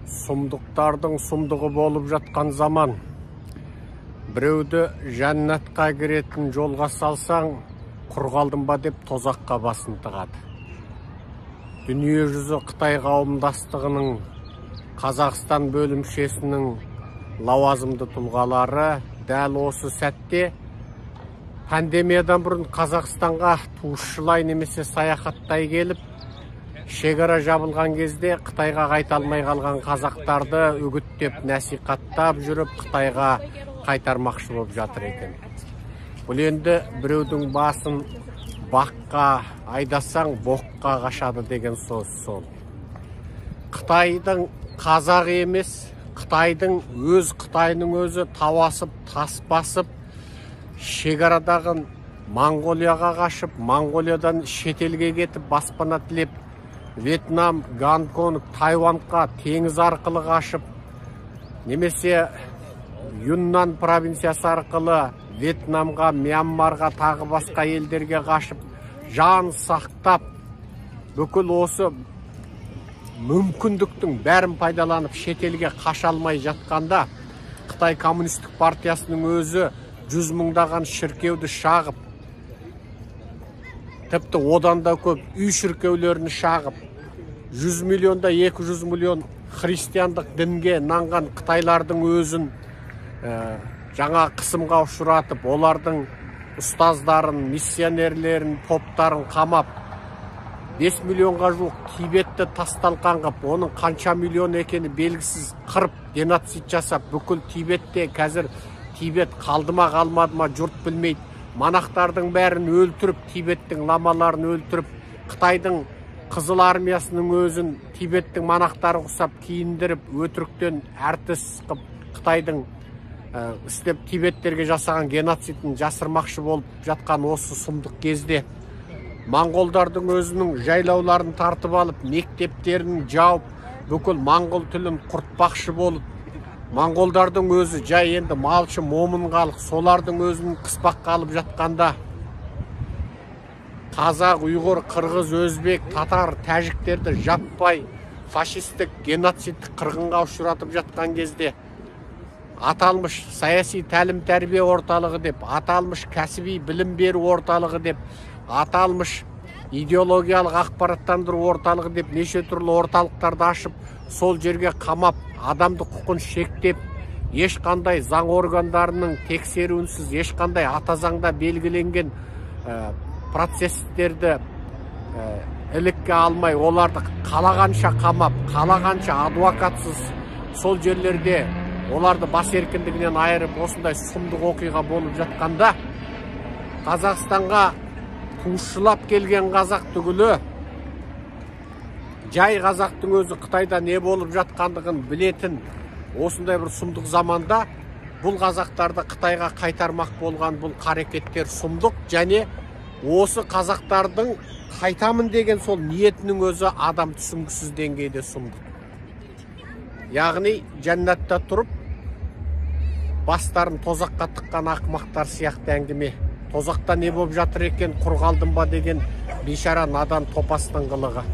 Сұмдықтардың сұмдығы болып жатқан заман. Біреуді жәннатқа кіретін жолға салсаң, құр қалдым ба деп тозаққа басын тығады. Дүниежүзі Қытай қауымдастығының Қазақстан бөлімшесінің лауазымды тұлғалары дәл осы сәтте пандемиядан бұрын Қазақстанға туысшылай немесе саяхаттай келіп, шекара жабылған кезде Қытайға қайта алмай қалған қазақтарды үгіттеп, насихаттап жүріп Қытайға қайтармақшы болып жатыр екен. Бұл енді біреудің басын баққа айдасаң, боққа қашады деген сөз сол. Қытайдың қазақ емес, Қытайдың өз Қытайының өзі тауасып, тас басып, шекарадағы Моңғолияға қашып, Моңғолиядан шетелге кетіп баспана тілеп, Вьетнам, Гонконг, Тайваньға теңіз арқылы қашып, немесе Юннан провинциясы арқылы Вьетнамға, Мьянмарға, тағы басқа елдерге қашып, жан сақтап, бүкіл осы мүмкіндіктің бәрін пайдаланып шетелге қаша алмай жатқанда, Қытай коммунистік партиясының өзі 100 мыңдаған шіркеуді шағып, тіпті одан да көп үй шіркеулерін шағып, 100 миллионда 200 миллион христиандық дінге нанған қытайлардың өзін жаңа қысымға ұшыратып, олардың ұстаздарын, миссионерлерін, поптарын қамап, 5 миллионға жуық Тибетті тасталқан қып, оның қанша миллион екені белгісіз қырып, геноцид жасап, бүкіл Тибетте қазір Тибет қалды ма қалмады ма жұрт білмейді. Монахтардың бәрін өлтіріп, Тибеттің ламаларын өлтіріп, Қытайдың Қызыл армиясының өзін Тибеттің монахтары құсап киіндіріп, өтіріктен әртіс қып, Қытайдың істеп Тибеттерге жасаған геноцидін жасырмақшы болып жатқан осы сұмдық кезде моңғолдардың өзінің жайлауларын тартып алып, мектептерін жауып, бүкіл моңғол тілін құртпақшы болып, моңғолдардың өзі жай енді малшы момын халық, солардың өзін қыспаққа алып жатқанда қазақ, ұйғыр, қырғыз, өзбек, татар, тәжіктерді жаппай фашистік, геноцидтік қырғынға ұшыратып жатқан кезде аталмыш саяси тәлім-тәрбие орталығы деп, аталмыш кәсіби білім беру орталығы деп, аталмыш идеологиялық ақпараттандыру орталығы деп неше түрлі орталықтарды ашып, сол жерге қамап, адамдық құқын шектеп, ешқандай заң органдарының тексеруінсіз, ешқандай ата заңда белгіленген процестерді ілікке алмай, оларды қалағанша қамап, қалағанша адвокатсыз сол жерлерде оларды бас еркіндігінен айырып, осындай сұмдық оқиға болып жатқанда Қазақстанға туысшылап келген қазақ түгілі, жай қазақтың өзі Қытайда не болып жатқандығын білетін осындай бір сұмдық заманда бұл қазақтарды Қытайға қайтармақ болған бұл қарекеттер сұмдық, және осы қазақтардың қайтамын деген сол ниетінің өзі адам түсінгісіз деңгейде сұмдық. Яғни жәннатта тұрып бастарын тозаққа тыққан ақымақтар сияқты әңгіме. Тозақта не болып жатыр екен, құр қалдым ба деген бейшара надан топастың қылығы.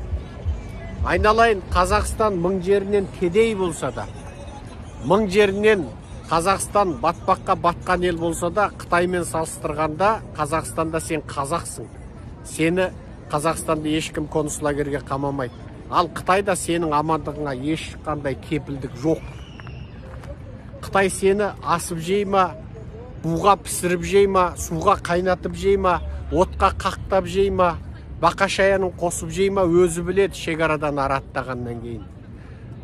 Айналайын, Қазақстан мың жерінен кедей болса да, мың жерінен Қазақстан батпаққа батқан ел болса да, Қытаймен салыстырғанда Қазақстанда сен қазақсың. Сені Қазақстанда ешкім концлагерге қамамайды. Ал Қытайда сенің амандығыңа ешқандай кепілдік жоқ. Қытай сені асып жей ма, буға пісіріп жей ма, суға қайнатып жей ма, отқа қақтап жей ма, бақа шаянын қосып жей ма, өзі біледі шекарадан ары аттағаннан кейін.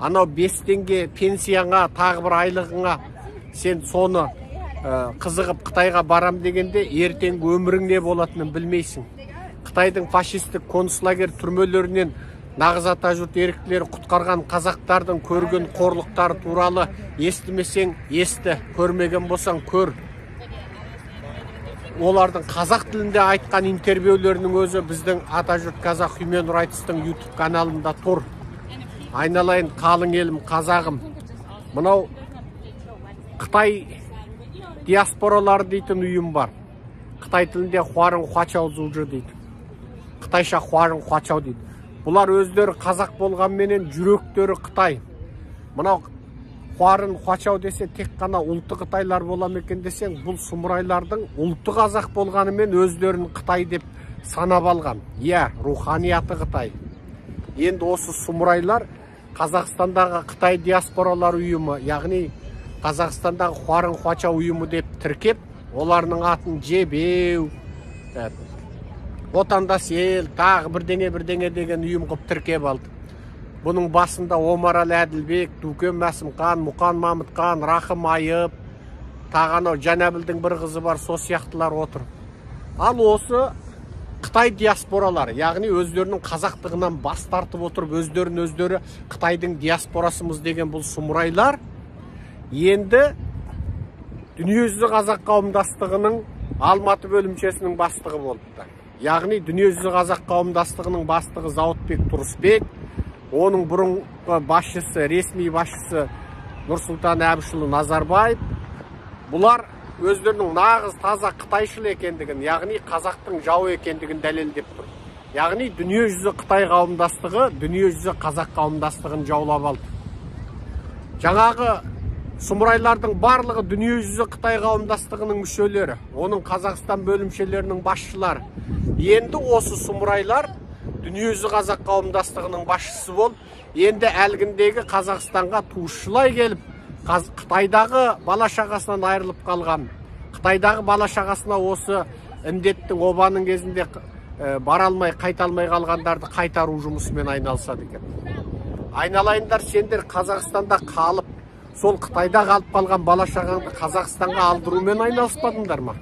Анау 5 теңге пенсияңа, тағы бір айлығыңа сен соны қызығып Қытайға барам дегенде ертеңгі өмірің не болатынын білмейсің. Қытайдың фашистік концлагерь түрмелерінен нағыз атажұрт еріктілері құтқарған қазақтардың көрген қорлықтары туралы естімесең есті, көрмеген болсаң көр. Олардың қазақ тілінде айтқан интервьюлерінің өзі біздің Атажұрт Қазақ Human Rights-тың YouTube каналында тұр. Айналайын қалың елім қазағым. Мынау Қытай диаспоралары дейтін ұйым бар. Қытай тілінде Хуарың Хуачау Зужы дейді. Қытайша Хуарың Хуачау дейді. Бұлар өздері қазақ болғанменен жүректері Қытай. Мынау Хуарын Хуачау десе тек қана ұлты қытайлар бола ма екен десең, бұл сұмырайлардың ұлты қазақ болғанымен өздерін қытай деп санап алған. Иә, руханияты қытай. Енді осы сұмырайлар Қазақстандағы Қытай диаспоралар ұйымы, яғни Қазақстандағы Хуарын Хуачау ұйымы деп тіркеп, олардың атын Жебеу, Отандас ел, тағы бірдеңе деген ұйым қып тіркеп алды. Бұның басында Омарәлі Әділбек, Дүкен Мәсімхан, Мұқан Мамытқан, Рахым Айып, тағы анау Жәнәбілдің бір қызы бар, со сияқтылар отыр. Ал осы Қытай диаспоралары, яғни өздерінің қазақтығынан бас тартып отырып, өздерін өздері Қытайдың диаспорасымыз деген бұл сұмырайлар енді Дүниежүзі қазақ қауымдастығының Алматы бөлімшесінің бастығы болыпты. Яғни Дүниежүзі қазақ қауымдастығының бастығы Зауытбек Тұрысбек, оның бұрынғы басшысы, ресми басшысы Нұрсұлтан Әбішұлы Назарбаев. Бұлар өздерінің нағыз таза қытайшыл екендігін, яғни қазақтың жауы екендігін дәлелдеп тұр. Яғни дүниежүзі Қытай қауымдастығы дүниежүзі қазақ қауымдастығын жаулап алды. Жаңағы сұмырайлардың барлығы дүниежүзі Қытай қауымдастығының мүшелері, оның Қазақстан бөлімшелерінің басшылары. Енді осы сұмырайлар дүниежүзі қазақ қауымдастығының басшысы болып, енді әлгіндегі Қазақстанға туысшылай келіп, Қытайдағы бала шағасынан айырылып қалған, Қытайдағы бала шағасына осы індеттің, обаның кезінде бара алмай, қайта алмай қалғандарды қайтару жұмысымен айналысады екен. Айналайындар, сендер Қазақстанда қалып, сол Қытайда қалып қалған бала шағаңды Қазақстанға алдырумен айналыспадыңдар ма?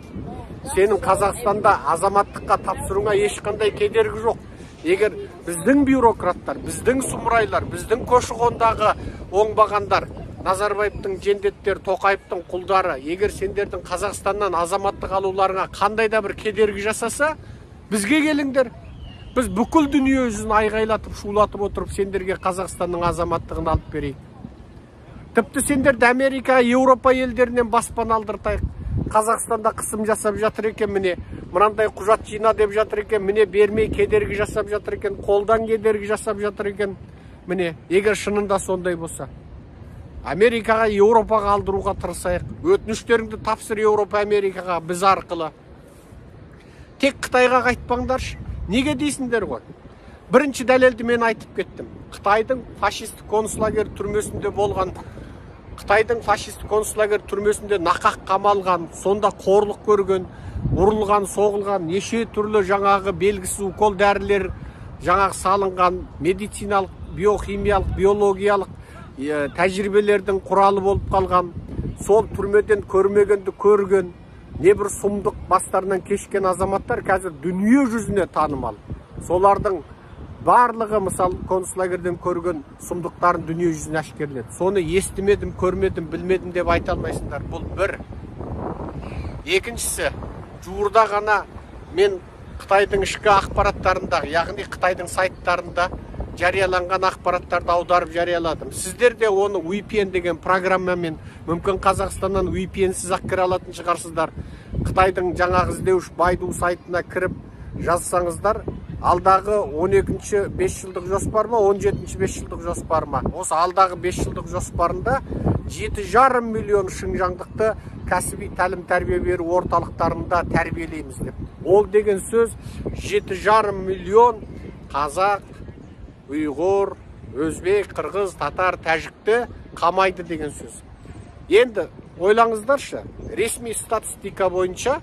Сенің Қазақстанда азаматтыққа тапсыруыңа ешқандай кедергі жоқ. Егер біздің бюрократтар, біздің сұмырайлар, біздің көші-қондағы оңбағандар, Назарбаевтың жендеттері, Тоқаевтың құлдары, егер сендердің Қазақстаннан азаматтық алуларыңа қандай да бір кедергі жасаса, бізге келіңдер. Біз бүкіл дүние жүзін айғайлатып, шулатып отырып, сендерге Қазақстанның азаматтығын алып берейік. Тіпті сендерді Америка, Еуропа елдерінен баспана алдыртайық. Қазақстанда қысым жасап жатыр екен, міне, мынандай құжат жина деп жатыр екен, міне, бермей кедергі жасап жатыр екен, қолдан кедергі жасап жатыр екен. Міне, егер шынында сондай болса, Америкаға, Еуропаға алдыруға тырысайық. Өтініштеріңді тапсыр Еуропа, Америкаға біз арқылы. Тек Қытайға қайтпаңдаршы. Неге дейсіңдер ғой? Бірінші дәлелді мен айтып кеттім. Қытайдың фашистік концлагерь түрмесінде болған, Қытайдың фашистік концлагерь түрмесінде нақақ қамалған, сонда қорлық көрген, ұрылған, соғылған, неше түрлі жаңағы белгісіз укол дәрілер жаңағы салынған, медициналық, биохимиялық, биологиялық тәжірибелердің құралы болып қалған, сол түрмеден көрмегенді көрген, небір сұмдық бастарынан кешкен азаматтар қазір дүние жүзіне танымал. Солардың барлығы, мысал, концлагерден көрген сұмдықтарын дүние жүзіне әшкереледі. Соны естімедім, көрмедім, білмедім деп айта алмайсыңдар. Бұл бір. Екіншісі, жуырда ғана мен Қытайдың ішкі ақпараттарында, яғни Қытайдың сайттарында жарияланған ақпараттарды аударып жарияладым. Сіздер де оны VPN деген программамен, мүмкін Қазақстаннан VPN-сіз ақ кіре алатын шығарсыздар. Қытайдың жаңағы іздеуіш Байду сайтына кіріп жазсаңыздар, алдағы 12-ші 5 жылдық жоспар ма, 17-ші 5 жылдық жоспар ма? Осы алдағы 5 жылдық жоспарында 7,5 миллион шыңжаңдықты кәсіби тәлім тәрбие беру орталықтарында тәрбиелейміз деп. Ол деген сөз 7,5 миллион қазақ, ұйғыр, өзбек, қырғыз, татар, тәжікті қамайды деген сөз. Енді ойлаңыздаршы, ресми статистика бойынша,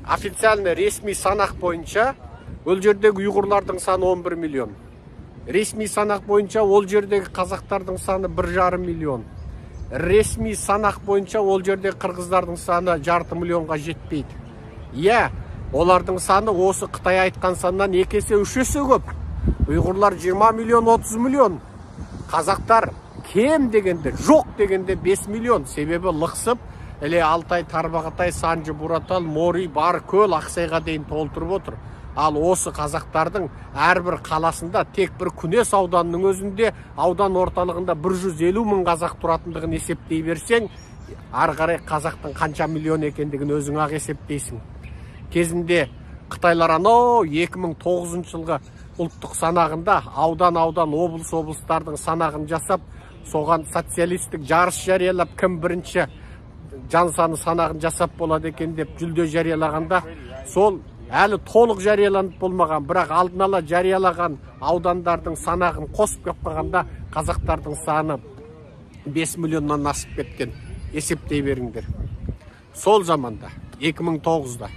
официально ресми санақ бойынша ол жердегі ұйғырлардың саны 11 миллион. Ресми санақ бойынша ол жердегі қазақтардың саны 1,5 миллион. Ресми санақ бойынша ол жердегі қырғыздардың саны 0,5 миллионға жетпейді. Иә, олардың саны осы Қытай айтқан саннан 2 есе, 3 есе көп. Ұйғырлар 20 миллион, 30 миллион. Қазақтар кем дегенде, жоқ дегенде 5 миллион. Себебі лықсып, Іле Алтай, Тарбағатай, Санжы, Буратал, Мори, Баркөл, Ақсайға дейін толтырып отыр. Ал осы қазақтардың әрбір қаласында тек бір Күнес ауданының өзінде, аудан орталығында 150 мың қазақ тұратындығын есептей берсең, ары қарай қазақтың қанша миллион екендігін өзің ақ есептейсің. Кезінде Қытайлар анау 2009 жылғы ұлттық санағында аудан-аудан, облыс-облыстардың санағын жасап, Соған социалистік жарыс жариялап, кім бірінші жан саны санағын жасап болады екен деп жүлде жариялағанда, сол әлі толық жарияланып болмаған, бірақ алдын ала жариялаған аудандардың санағын қосып кеп қалғанда қазақтардың саны 5 миллионнан асып кеткен. Есептей беріңдер. Сол заманда, 2009-да.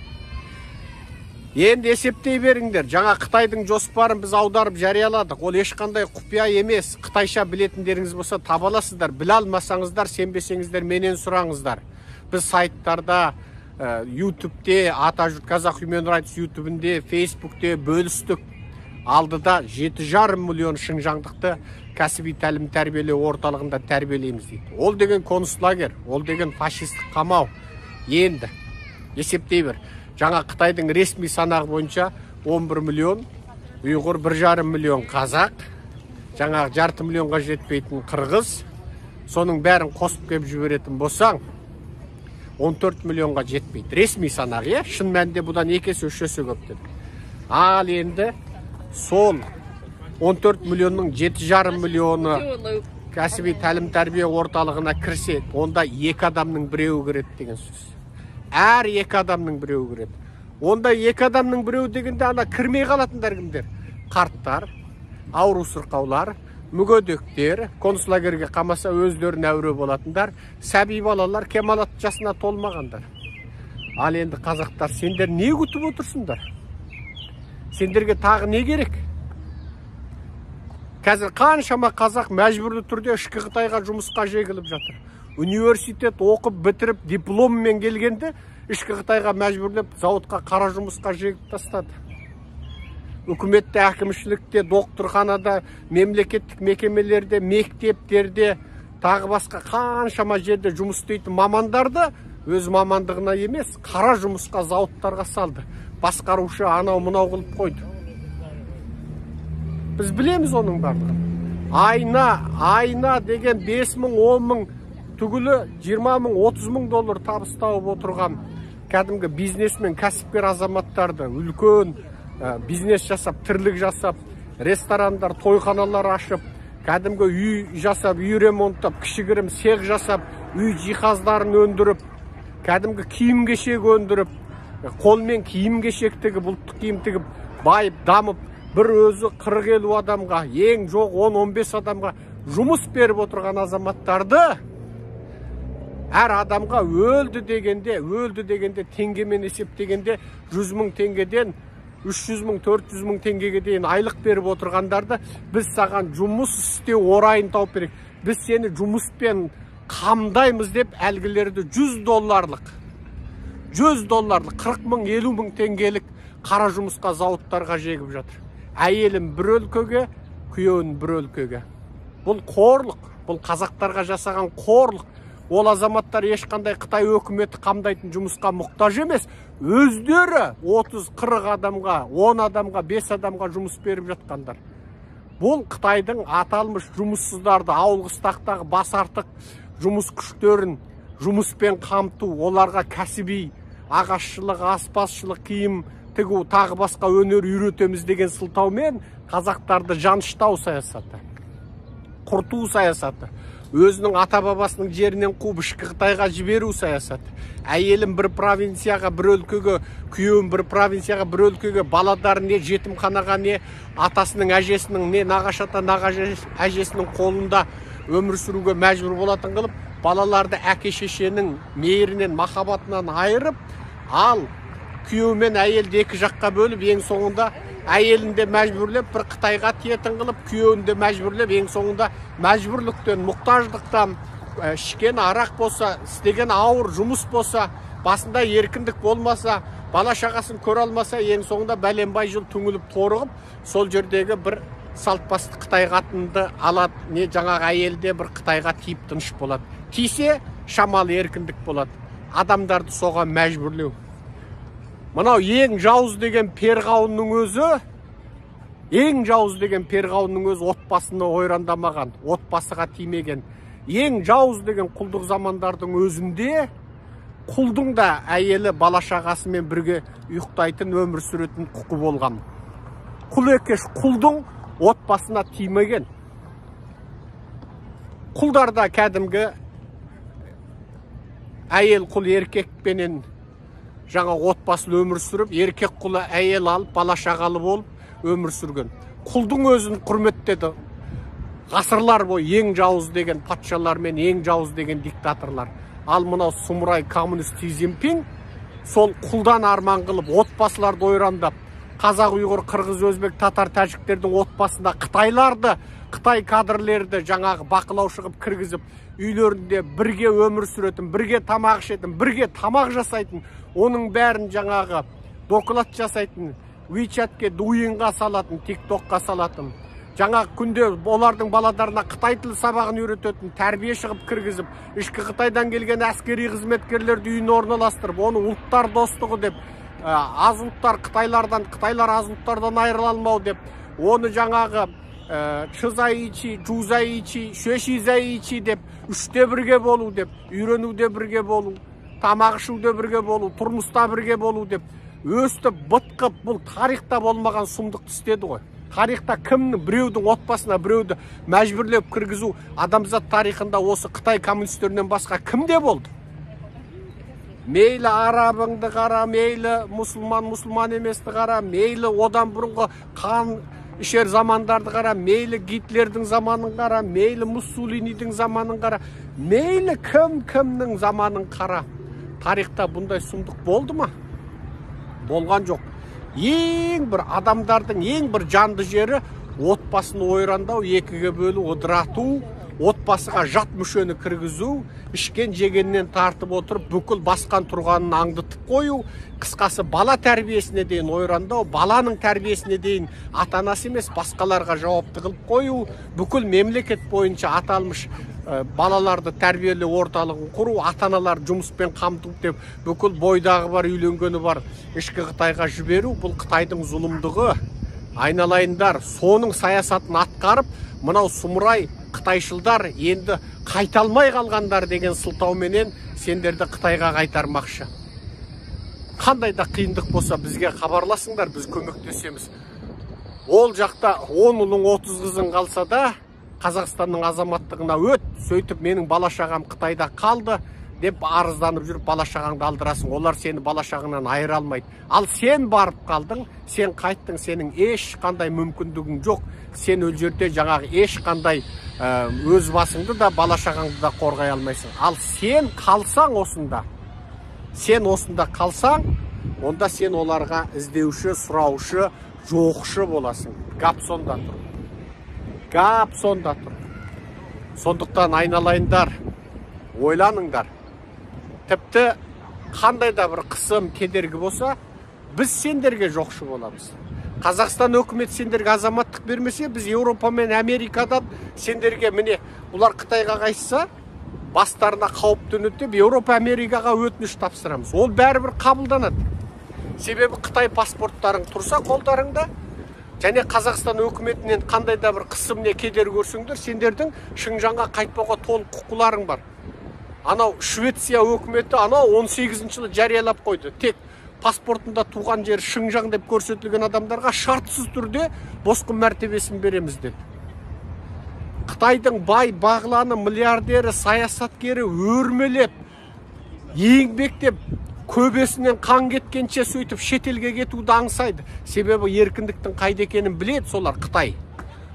Енді есептей беріңдер. Жаңа Қытайдың жоспарын біз аударып жарияладық. Ол ешқандай құпия емес. Қытайша білетіндеріңіз болса таба аласыздар. Біле алмасаңыздар, сенбесеңіздер менен сұраңыздар. Біз сайттарда, Ютубте, Атажұрт Қазақ Human Rights Ютубінде, Фейсбукте бөлістік. Алдыда 7,5 миллион шыңжаңдықты кәсіби тәлім тәрбиелеу орталығында тәрбиелейміз дейді. Ол деген концлагерь, ол деген фашистік қамау. Енді есептей бер. Жаңа Қытайдың ресми санағы бойынша 11 миллион ұйғыр, 1,5 миллион қазақ, жаңағы 0,5 миллионға жетпейтін қырғыз, соның бәрін қосып кеп жіберетін болсаң, 14 миллионға жетпейді. Ресми санақ, иә? Шын мәнінде бұдан 2 есе, 3 есе көп деді. Ал енді сол 14 миллионның 7,5 миллионы кәсіби тәлім тәрбие орталығына кірсе, онда 2 адамның біреуі кіреді деген сөз. Әр 2 адамның біреуі кіреді. Онда 2 адамның біреуі дегенде ана кірмей қалатындар кімдер? Қарттар, ауру сырқаулар, мүгедектер, концлагерге қамаса өздеріне әуре болатындар, сәби балалар, кемалат жасына толмағандар. Ал енді қазақтар, сендер не күтіп отырсыңдар? Сендерге тағы не керек? Қазір қаншама қазақ мәжбүрлі түрде ішкі Қытайға жұмысқа жегіліп жатыр. Университет оқып бітіріп дипломмен келгенде ішкі Қытайға мәжбүрлеп зауытқа қара жұмысқа жегіп тастады. Үкіметте, әкімшілікте, докторханада, мемлекеттік мекемелерде, мектептерде, тағы басқа қаншама жерде жұмыс істейтін мамандарды өз мамандығына емес, қара жұмысқа зауыттарға салды. Басқарушы анау мынау қылып қойды. Біз білеміз оның барлығын. Айна деген 5 мың, 10 мың, түгілі 20 мың, 30 мың доллар табыс тауып отырған кәдімгі бизнесмен, кәсіпкер азаматтарды үлкен бизнес жасап, тірлік жасап, ресторандар, тойханалар ашып, кәдімгі үй жасап, үй ремонттап, кішігірім цех жасап, үй жиһаздарын өндіріп, кәдімгі киім-кешек өндіріп, қолмен киім-кешек тігіп, ұлттық киім тігіп, байып, дамып, бір өзі 40-50 адамға, ең жоқ 10-15 адамға жұмыс беріп отырған азаматтарды әр адамға өлді дегенде теңгемен есептегенде 100 мың теңгеден 300 мың, 400 мың теңгеге дейін айлық беріп отырғандарды біз саған жұмыс істеу орайын тауып берейік, біз сені жұмыспен қамдаймыз деп әлгілерді 100 долларлық 40 мың, 50 мың теңгелік қара жұмысқа зауыттарға жегіп жатыр. Әйелін бір өлкеге, күйеуін бір өлкеге. Бұл қорлық, бұл қазақтарға жасаған қорлық. Ол азаматтар ешқандай Қытай өкіметі қамдайтын жұмысқа мұқтаж емес. Өздері 30-40 адамға, 10 адамға, 5 адамға жұмыс беріп жатқандар. Бұл Қытайдың аталмыш жұмыссыздарды, ауыл қыстақтағы бас артық жұмыс күштерін жұмыспен қамту, оларға кәсіби ағашшылық, аспазшылық, киім тігу, тағы басқа өнер үйретеміз деген сылтаумен қазақтарды жаныштау саясаты, құрту саясаты, өзінің ата-бабасының жерінен қуып ішкі Қытайға жіберу саясаты, әйелін бір провинцияға, бір өлкеге, күйеуін бір провинцияға, бір өлкеге, баладарын не жетімханаға, не атасының, әжесінің, не нағашы ата, нағашы әжесінің қолында өмір сүруге мәжбүр болатын қылып, балаларды әке шешенің мейірінен, махаббатынан айырып, ал күйеу мен әйелді екі жаққа бөліп, ең соңында әйелін де мәжбүрлеп бір Қытайға тиетін қылып, күйеуін де мәжбүрлеп, ең соңында мәжбүрліктен, мұқтаждықтан, ішкен арақ болса, істеген ауыр жұмыс болса, басында еркіндік болмаса, бала шағасын көре алмаса, ең соңында бәленбай жыл түңіліп торығып, сол жердегі бір салтбасты Қытай қатынды алады, не жаңағы әйелде бір Қытайға тиіп тыныш болады. Тисе шамалы еркіндік болады. Адамдарды соған мәжбүрлеу. Мынау ең жауыз деген перғауынның өзі, ең жауыз деген перғауынның өзі отбасыны ойрандамаған, отбасыға тимеген. Ең жауыз деген құлдық замандардың өзінде құлдың да әйелі бала шағасымен бірге ұйықтайтын, өмір сүретін құқы болған. Құл екеш құлдың отбасына тимеген. Құлдарда кәдімгі әйел құл еркекпенен жаңа отбасылы өмір сүріп, еркек құлы әйел алып, бала шағалы болып өмір сүрген. Құлдың өзін құрметтеді. Ғасырлар бойы ең жауыз деген патшалар мен ең жауыз деген диктаторлар. Ал мынау сұмырай коммунист Си Цзиньпин сол құлдан арман қылып, отбасыларды ойрандап, қазақ, ұйғыр, қырғыз, өзбек, татар, тәжіктердің отбасында қытайларды, қытай кадрлерді жаңағы бақылаушы қылып кіргізіп, үйлерінде бірге өмір сүретін, бірге тамақ ішетін, бірге тамақ жасайтын, оның бәрін жаңағы доклад жасайтын, WeChatке, Дуинға салатын, TikTokқа салатын, жаңағы күнде олардың балаларына қытай тілі сабағын үйрететін, тәрбие шығып кіргізіп, ішкі Қытайдан келген әскери қызметкерлерді үйіне орналастырып, оны ұлттар достығы деп, аз ұлттар қытайлардан, қытайлар аз ұлттардан айырыла алмау деп, оны жаңағы чызайичи, жузайичи, шөшизайичи деп, үште бірге болу деп, үйренуде бірге болу, тамақ ішуде бірге болу, тұрмыста бірге болу деп, өстіп бытқып, бұл тарихта болмаған сұмдықты істеді ғой. Тарихта кімнің біреудің отбасына біреуді мәжбүрлеп кіргізу адамзат тарихында осы Қытай коммунистерінен басқа кімде болды? Мейлі арабыңды қара, мейлі мұсылман, мұсылман еместі қара, мейлі одан бұрынғы қан ішер замандарды қара, мейлі Гитлердің заманын қара, мейлі Муссолинидің заманын қара, мейлі кім-кімнің заманын қара. Тарихта бұндай сұмдық болды ма? Болған жоқ. Ең бір адамдардың ең бір жанды жері отбасын ойрандау, екіге бөлу, ыдырату, отбасыға жат мүшені кіргізу, ішкен жегеннен тартып отырып бүкіл басқан тұрғанын аңдытып қою, қысқасы бала тәрбиесіне дейін ойрандау, баланың тәрбиесіне дейін ата-анасы емес басқаларға жауапты қылып қою, бүкіл мемлекет бойынша аталмыш балаларды тәрбиелеу орталығын құру, ата-аналар жұмыспен қамту деп бүкіл бойдағы бар, үйленгені бар ішкі Қытайға жіберу, бұл Қытайдың зұлымдығы. Айналайындар, соның саясатын атқарып, мынау сұмырай қытайшылдар енді қайта алмай қалғандар деген сылтауменен сендерді Қытайға қайтармақшы. Қандай да қиындық болса бізге хабарласыңдар, біз көмектесеміз. Ол жақта 10 ұлың 30 қызың қалса да Қазақстанның азаматтығына өт, сөйтіп менің бала шағам Қытайда қалды деп арызданып жүріп бала шағаңды алдырасың. Олар сені бала шағыңнан айыра алмайды. Ал сен барып қалдың, сен қайттың, сенің ешқандай мүмкіндігің жоқ. Сен ол жерде жаңағы ешқандай өз басыңды да бала шағаңды да қорғай алмайсың. Ал сен қалсаң осында, сен осында қалсаң, онда сен оларға іздеуші, сұраушы, жоқшы боласың. Гап сонда тұр. Гап сонда тұр. Сондықтан айналайындар, ойланыңдар. Тіпті қандай да бір қысым, кедергі болса, біз сендерге жоқшы боламыз. Қазақстан өкіметі сендерге азаматтық бермесе, біз Еуропа мен Америкадан сендерге, міне, бұлар Қытайға қайтса, бастарына қауіп төнеді деп Еуропа, Америкаға өтініш тапсырамыз. Ол бәрібір қабылданады. Себебі Қытай паспорттарың тұрса қолдарыңда, және Қазақстан өкіметінен қандай да бір қысым не кедергі көрсеңдер, сендердің Шыңжаңға қайтпауға толық құқыларың бар. Анау Швеция өкіметі анау 18-ші жылы жариялап қойды. Тек паспортында туған жері Шыңжаң деп көрсетілген адамдарға шартсыз түрде босқын мәртебесін береміз деді. Қытайдың бай бағланы, миллиардері, саясаткері өрмелеп, еңбектеп, көбесінен қан кеткенше сөйтіп шетелге кетуді аңсайды. Себебі еркіндіктің қайда екенін біледі солар, Қытай.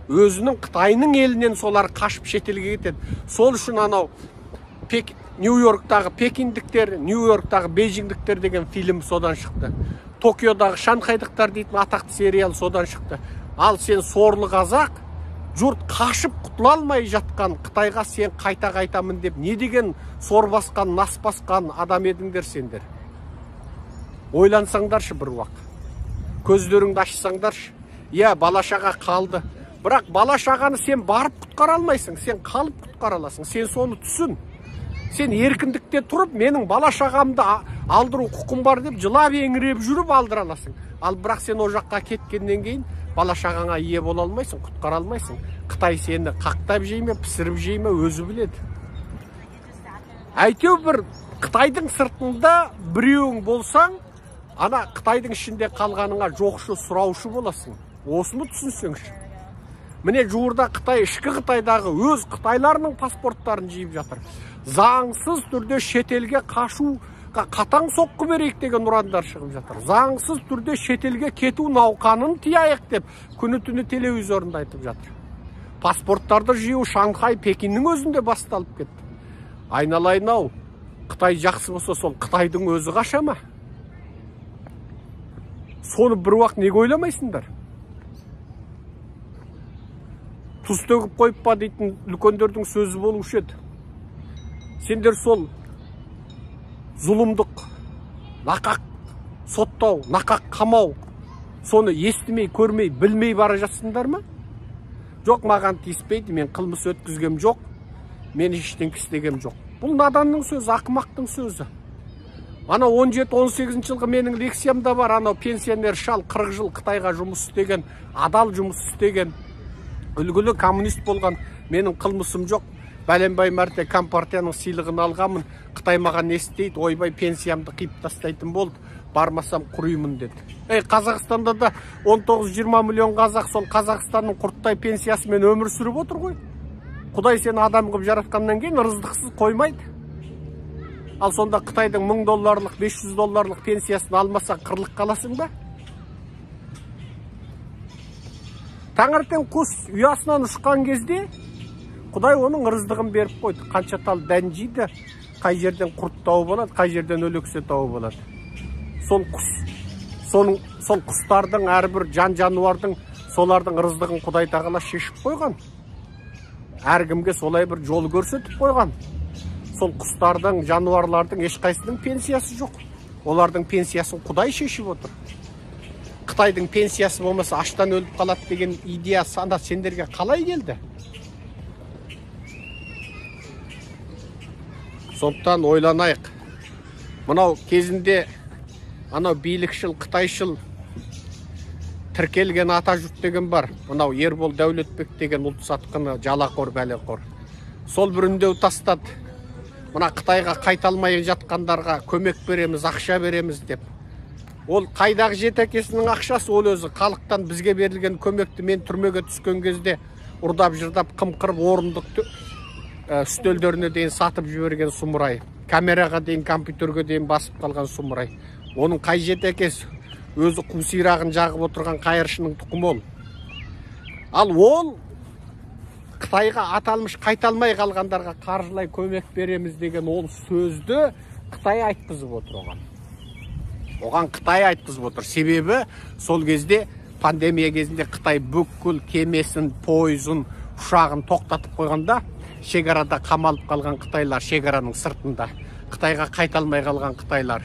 Өзінің Қытайының елінен солар қашып шетелге кетеді. Сол үшін анау Нью-Йорктағы пекиндіктер, Нью-Йорктағы бейжиңдіктер деген фильм содан шықты. Токиодағы шанхайдықтар дейтін атақты сериал содан шықты. Ал сен сорлы қазақ, жұрт қашып құтыла алмай жатқан Қытайға сен қайта қайтамын деп не деген сор басқан, нас басқан адам едіңдер сендер. Ойлансаңдаршы бір уақ. Көздеріңді ашсаңдаршы. Иә, бала шаға қалды. Бірақ бала шағаны сен барып құтқара алмайсың, сен қалып құтқара аласың. Сен соны түсін. Сен еркіндікте тұрып, менің бала шағамды алдыру құқым бар деп жылап еңіреп жүріп алдыра аласың. Ал бірақ сен ол жаққа кеткеннен кейін бала шағаңа ие бола алмайсың, құтқара алмайсың. Қытай сені қақтап жей ме, пісіріп жей ме, өзі біледі. Әйтеу бір Қытайдың сыртында біреуің болсаң, ана Қытайдың ішінде қалғаныңа жоқшы, сұраушы боласың. Осыны түсінсеңші. Міне жуырда Қытай, ішкі Қытайдағы өз қытайларының паспорттарын жиып жатыр. Заңсыз түрде шетелге қашуға қатаң соққы берейік деген ұрандар шығып жатыр. Заңсыз түрде шетелге кету науқанын тияйық деп күні-түні телевизорында айтып жатыр. Паспорттарды жию Шанхай, Пекиннің өзінде басталып кетті. Айналайын-ау, Қытай жақсы болса, сол Қытайдың өзі қаша ма? Соны бір уақыт неге ойламайсыңдар? Тұз төгіп қойып па дейтін үлкендердің сөзі болушы еді. Сендер сол зұлымдық, нақақ соттау, нақақ қамау, соны естімей, көрмей, білмей бара жатсыңдар ма? Жоқ, маған тиіспейді, мен қылмыс өткізгем жоқ, мен ештеңке істегем жоқ. Бұл наданның сөзі, ақымақтың сөзі. Ана 17-18 жылғы менің лекциямда бар, анау пенсионер шал 40 жыл Қытайға жұмыс істеген, адал жұмыс істеген, үлгілі коммунист болған, менің қылмысым жоқ, бәленбай мәрте компартияның сыйлығын алғанмын, Қытай маған не істейді, ойбай пенсиямды қиып тастайтын болды, бармасам құримын деді. Ей, Қазақстанда да 19-20 миллион қазақ сол Қазақстанның құрттай пенсиясымен өмір сүріп отыр ғой. Құдай сені адам қылып жаратқаннан кейін ырыздықсыз қоймайды. Ал сонда Қытайдың 1000 долларлық, 500 долларлық пенсиясын алмаса қырлық қаласың ба? Таңертең құс ұясынан ұшқан кезде Құдай оның ырыздығын беріп қойды. Қанша тал дән жейді, қай жерден құрт тауып алады, қай жерден өлексе тауып алады. Сол құс, сол құстардың, әрбір жан-жануардың, солардың ырыздығын Құдай тағала шешіп қойған. Әркімге солай бір жол көрсетіп қойған. Сол құстардың, жануарлардың ешқайсының пенсиясы жоқ. Олардың пенсиясын Құдай шешіп отыр. Қытайдың пенсиясы болмаса аштан өліп қалады деген идея сана сендерге қалай келді? Сондықтан ойланайық. Мынау кезінде анау билікшіл, қытайшыл тіркелген ата жұрт деген бар. Мынау Ербол Дәулетбек деген ұлт сатқыны, жалақор, бәлеқор. Сол бір үндеу тастады. Мына Қытайға қайта алмай жатқандарға көмек береміз, ақша береміз деп. Ол қайдағы жеті әкесінің ақшасы, ол өзі халықтан бізге берілген көмекті мен түрмеге түскен кезде ұрдап жырдап қымқырып орындық үстелдеріне дейін сатып жіберген сұмырай, камераға дейін, компьютерге дейін басып қалған сұмырай. Оның қай жеті әкесі, өзі қу сирағын жағып отырған қайыршының тұқымы ол. Ал ол Қытайға аталмыш қайта алмай қалғандарға қаржылай көмек береміз деген ол сөзді Қытай айтқызып отыр оған. Оған Қытай айтқызып отыр. Себебі сол кезде пандемия кезінде Қытай бүкіл кемесін, пойызын, ұшағын тоқтатып қойғанда шекарада қамалып қалған қытайлар, шекараның сыртында Қытайға қайта алмай қалған қытайлар,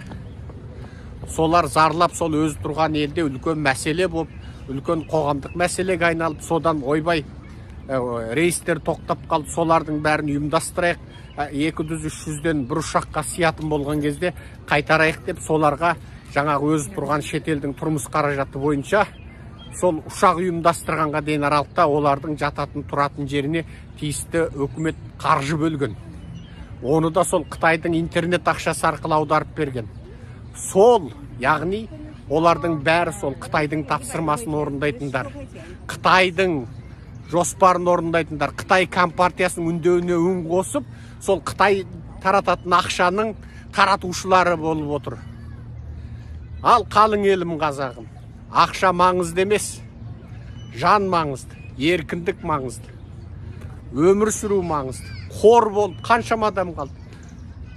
солар зарлап сол өзі тұрған елде үлкен мәселе болып, үлкен қоғамдық мәселеге айналып, содан ойбай рейстер тоқтап қалды, солардың бәрін ұйымдастырайық, 200-300-ден бір ұшаққа сиятын болған кезде қайтарайық деп соларға жаңағы өзі тұрған шетелдің тұрмыс қаражаты бойынша сол ұшақ ұйымдастырғанға дейін аралықта олардың жататын тұратын жеріне тиісті өкімет қаржы бөлген. Оны да сол Қытайдың интернет ақшасы арқылы аударып берген. Сол, яғни олардың бәрі сол Қытайдың тапсырмасын орындайтындар, Қытайдың жоспарын орындайтындар, Қытай компартиясының үндеуіне үн қосып, сол Қытай тарататын ақшаның таратушылары болып отыр. Ал қалың елім қазағым, ақша маңызды емес, жан маңызды, еркіндік маңызды, өмір сүру маңызды. Қор болып қаншама адам қалды.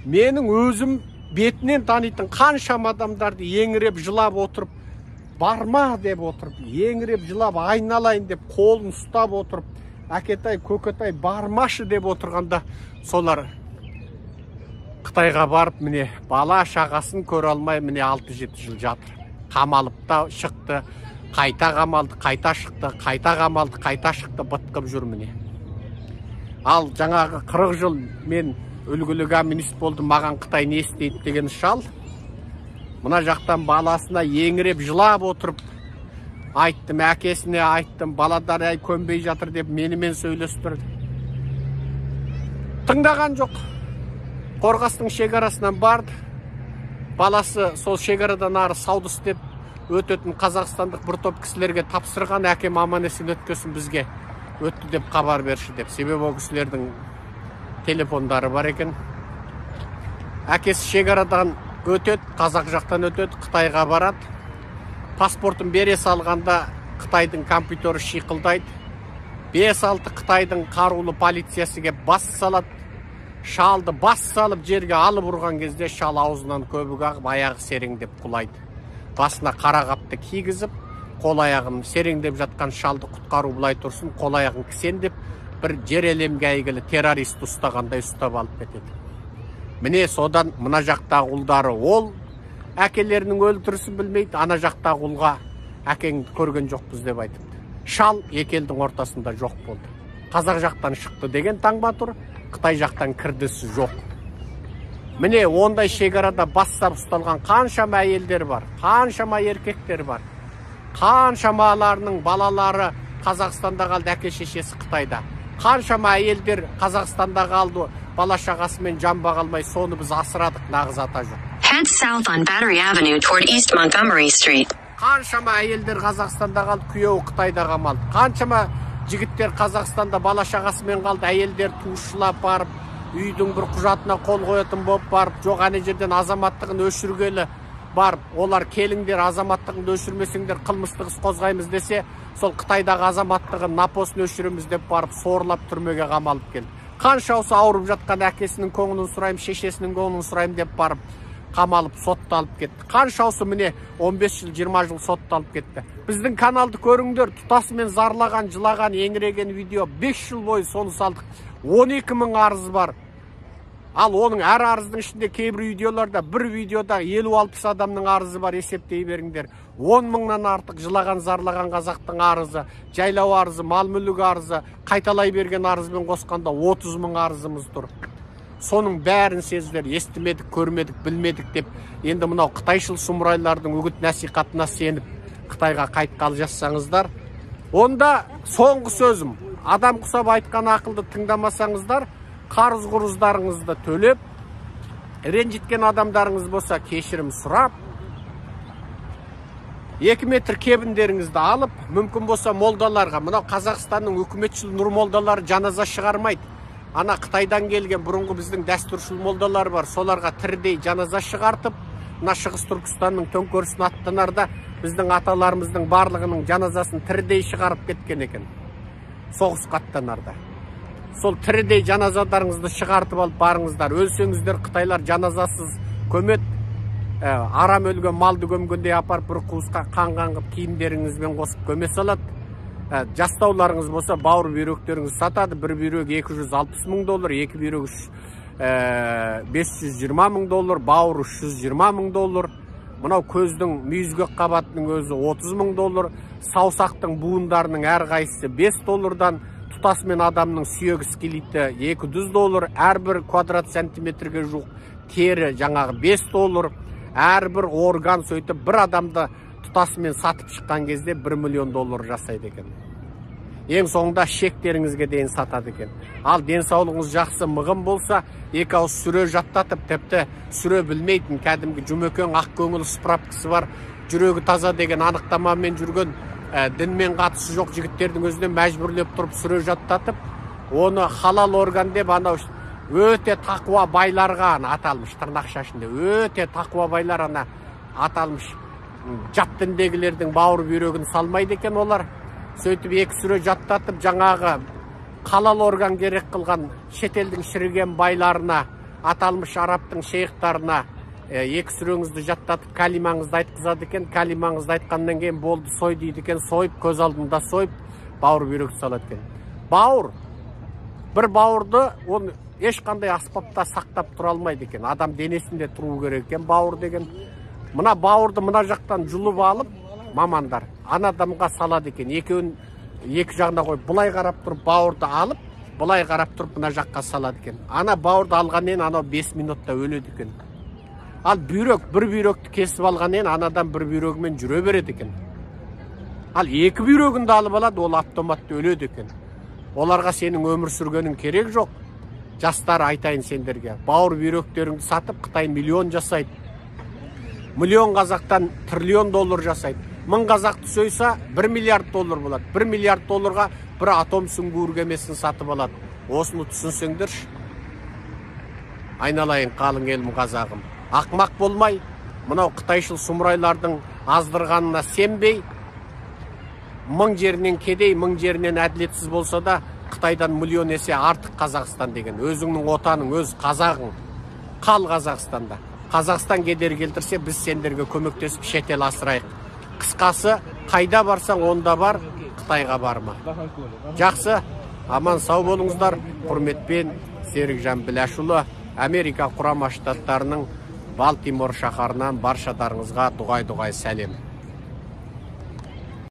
Менің өзім бетінен танитын қаншама адамдарды еңіреп жылап отырып, барма деп отырып, еңіреп жылап айналайын деп қолын ұстап отырып, әкетай, көкетай бармашы деп отырғанда солар Қытайға барып, міне бала шағасын көре алмай, міне 6-7 жыл жатыр. Қамалып та шықты, қайта қамалды, қайта шықты, қайта қамалды, қайта шықты, бытқып жүр міне. Ал жаңағы 40 жыл мен үлгілі коммунист болдым, маған Қытай не істейді деген шал, мына жақтан баласына еңіреп жылап отырып айттым, әкесіне айттым, баладар әй көнбей жатыр деп менімен сөйлестірді. Тыңдаған жоқ. Қорғастың шекарасынан барды. Баласы сол шекарадан ары сауда істеп өтетін қазақстандық бір топ кісілерге тапсырған, әкем аман есен өткесін бізге. Өтті деп хабар берші деп. Себебі ол кісілердің телефондары бар екен. Әкесі шекарадан өтеді, қазақ жақтан өтеді, Қытайға барады. Паспортын бере салғанда Қытайдың компьютері шиқылдайды. 5-6 Қытайдың қарулы полициясы кеп бас салады. Шалды бас салып жерге алып ұрған кезде шал аузынан көбік ағып, аяғы сереңдеп құлайды. Басына қара қапты кигізіп, қол аяғын сереңдеп жатқан шалды құтқару былай тұрсын, қол аяғын кісендеп, бір жер әлемге әйгілі террорист ұстағандай ұстап алып кетеді. Міне содан мына жақтағы ұлдары ол әкелерінің өлтірісін білмейді, ана жақтағы ұлға әкеңді көрген жоқпыз деп айтыпты. Шал екі елдің ортасында жоқ болды. Қазақ жақтан шықты деген таңба тұр, Қытай жақтан кірдісі жоқ. Міне ондай шекарада бас сап ұсталған қаншама әйелдер бар, қаншама еркектер бар. Қаншамаларының балалары Қазақстанда қалды, әке шешесі Қытайда. Қаншама әйелдер Қазақстанда қалды, бала шағасымен жан баға алмай, соны біз асырадық, нағыз ата жоқ. Head south on Battery Avenue toward East Montgomery Street. Қаншама әйелдер Қазақстанда қалды, күйеуі Қытайда қамалды. Қаншама жігіттер Қазақстанда бала шағасымен қалды, әйелдер туысшылап барып, үйдің бір құжатына қол қоятын болып барып, жоқ ана жерден азаматтығын өшіргелі барып, олар келіңдер, азаматтығыңды өшірмесеңдер қылмыстық іс қозғаймыз десе, сол Қытайдағы азаматтығын напосын өшіреміз деп барып сорлап түрмеге қамалып келді. Қанша осы ауырып жатқан әкесінің көңілін сұраймын, шешесінің көңілін сұраймын деп барып қамалып сотталып кетті. Қанша осы міне 15 жыл, 20 жыл сотталып кетті. Біздің каналды көріңдер, тұтасымен зарлаған, жылаған, еңіреген видео 5 жыл бойы соны салдық. 12 мың арыз бар. Ал оның әр арыздың ішінде кейбір видеоларда, бір видеода 50-60 адамның арызы бар, есептей беріңдер. 10 мыңнан артық жылаған, зарлаған қазақтың арызы, жайлау арызы, мал мүлік арызы, қайталай берген арызбен қосқанда 30 мың арызымыз тұр. Соның бәрін сездер, естімедік, көрмедік, білмедік деп, енді мынау қытайшыл сұмырайлардың үгіт насихатына сеніп Қытайға қайтқалы жазсаңыздар, онда соңғы сөзім, адам құсап айтқан ақылды тыңдамасаңыздар, қарыз құрыздарыңызды төлеп, ренжіткен адамдарыңыз болса кешірім сұрап, 2 метр кебіндеріңізді алып, мүмкін болса молдаларға, мынау Қазақстанның үкіметшіл нұр молдалары жаназа шығармайды. Ана Қытайдан келген бұрынғы біздің дәстүршіл молдалар бар, соларға тірідей жаназа шығартып, мына Шығыс Түркістанның төңкерісін аттанарда біздің аталарымыздың барлығының жаназасын тірідей шығарып кеткен екен. Соғысқа аттанарда. Сол тірідей жаназадарыңызды шығартып алып барыңыздар. Өлсеңіздер Қытайлар жаназасыз көмет, арам өлген малды көмгендей апарып бір қуысқа қан қанғып киімдеріңізбен қосып көме салады. Жастауларыңыз болса бауыр бүйректеріңіз сатады. Бір бүйрек 260 мың доллар, екі бүйрек 520 мың доллар, бауыр 320 мың доллар. Мынау көздің мүйізгек қабатының өзі 30 мың доллар, саусақтың буындарының әрқайсысы 5 доллардан, тұтасымен адамның сүйегі скелеті 200 доллар, әрбір квадрат сантиметрге жуық тері жаңағы 5 доллар, әрбір орган сөйтіп бір адамды тұтасымен сатып шыққан кезде 1 миллион доллар жасайды екен. Ең соңында шектеріңізге дейін сатады екен. Ал денсаулығыңыз жақсы мығым болса, екі ауыз сүре жаттатып, тіпті сүре білмейтін кәдімгі Жұмекең ақ көңіл справкасы бар, жүрегі таза деген анықтамамен жүрген, дінмен қатысы жоқ жігіттердің өзінен мәжбүрлеп тұрып сүре жаттатып, оны халал орган деп анау өте тақуа байларға ана аталмыш тырнақша ішінде өте тақуа байлар ана аталмыш жат діндегілердің бауыр бүйрегін салмайды екен олар. Сөйтіп екі сүре жаттатып, жаңағы халал орган керек қылған шетелдің шіріген байларына, аталмыш арабтың шейхтарына екі сүреңізді жаттатып, калимаңызды айтқызады екен. Калимаңызды айтқаннан кейін болды сой дейді екен, сойып, көз алдында сойып, бауыр бүйрек салады екен. Бауыр, бір бауырды оны ешқандай аспапта сақтап тұра алмайды екен. Адам денесінде тұру керек екен бауыр деген. Мына бауырды мына жақтан жұлып алып, мамандар ана адамға салады екен. Екеуін екі жағына қойып, былай қарап тұрып бауырды алып, былай қарап тұрып мына жаққа салады екен. Ана бауырды алғаннан анау 5 минутта өледі екен. Ал бүйрек, бір бүйректі кесіп алғаннан анадан бір бүйрегімен жүре береді екен. Ал екі бүйрегін де алып алады, ол автоматты өледі екен. Оларға сенің өмір сүргенің керек жоқ. Жастар, айтайын сендерге, бауыр бүйректеріңді сатып Қытай миллион жасайды. Миллион қазақтан триллион доллар жасайды. 1000 қазақты сойса 1 миллиард доллар болады. 1 миллиард долларға бір атом сүңгуір кемесін сатып алады. Осыны түсінсеңдерші. Айналайын қалың елім қазағым. Ақмақ болмай, мынау қытайшыл сұмырайлардың аздырғанына сенбей, мың жерінен кедей, мың жерінен әділетсіз болса да, Қытайдан миллион есе артық Қазақстан деген. Өзіңнің отаның, өз қазағың. Қал Қазақстанда. Қазақстан кедергі келтірсе, біз сендерге көмектесіп шетел асырайық. Қысқасы, қайда барсаң онда бар, Қытайға барма. Жақсы, аман сау болыңыздар. Құрметпен Серікжан Біләшұлы, Америка Құрама Штаттарының Балтимор шаһарынан баршаларыңызға дұғай-дұғай сәлем.